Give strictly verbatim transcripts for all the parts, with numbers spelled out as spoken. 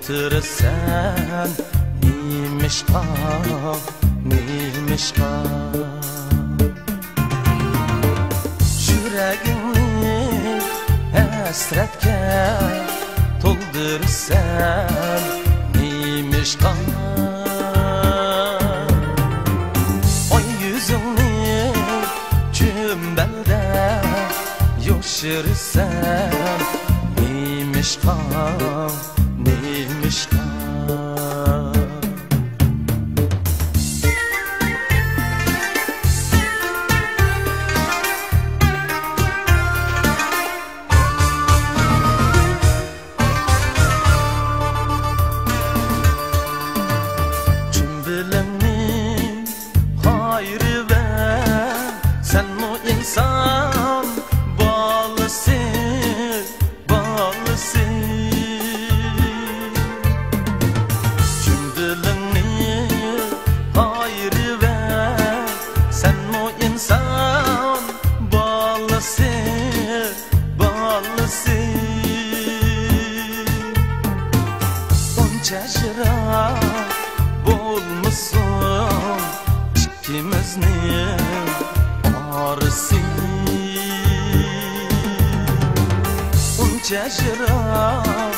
تولدۇرىسەن نېمىشقا، نېمىشقا؟ يۈرىكىڭنى ھەسرەتكە تولدۇرىسەن نېمىشقا؟ ئاي يۈزۈڭنى چۈمبەلدە يوشۇرىسەن نېمىشقا؟ نېمىشقا؟ چۈمبىلىڭنى قايرىۋەر، سەنمۇ ئىنسان بالىسى، بالىسى. چۈمبىلىڭنى قايرىۋەر، سەنمۇ ئىنسان بالىسى، بالىسى. ئۇنچە يىراق بولمىسۇن ئىككىمىزنىڭ ئارىسى. ئۇنچە يىراق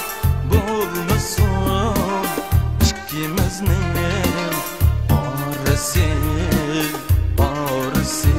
بولمىسۇن ئىككىمىزنىڭ ئارىسى، ئارىسى.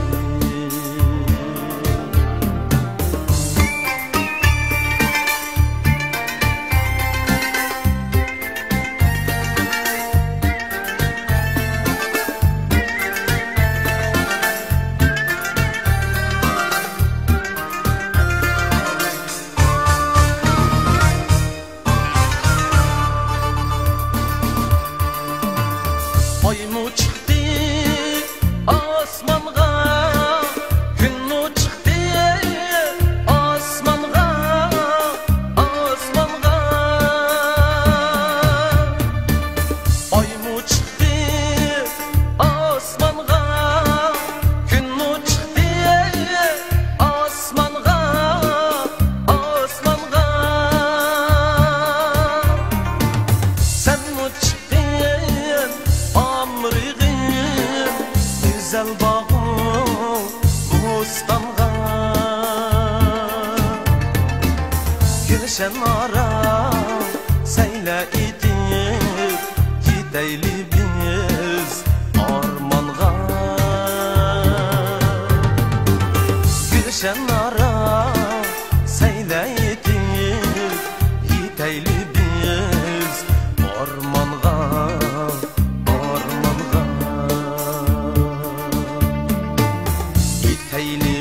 ئايمۇ چىقتى ئاسمانغا، كۈنمۇ چىقتى ئاسمانغا، ئاسمانغا. ئايمۇ چىقتى ئاسمانغا، كۈنمۇ چىقتى ئاسمانغا، ئاسمانغا. سەنمۇ چىققىن ئامرىغىن گۈزەل باغۇ بوستانغا. گۈلشەن ئارا سەيلە ئېتىپ، يېتەيلى بىز ئارمانغا. گۈلشەن ئارا سەيلە ئېتىپ، يېتەيلى بىز ئارمانغا، ئارمانغا. يېتەيلى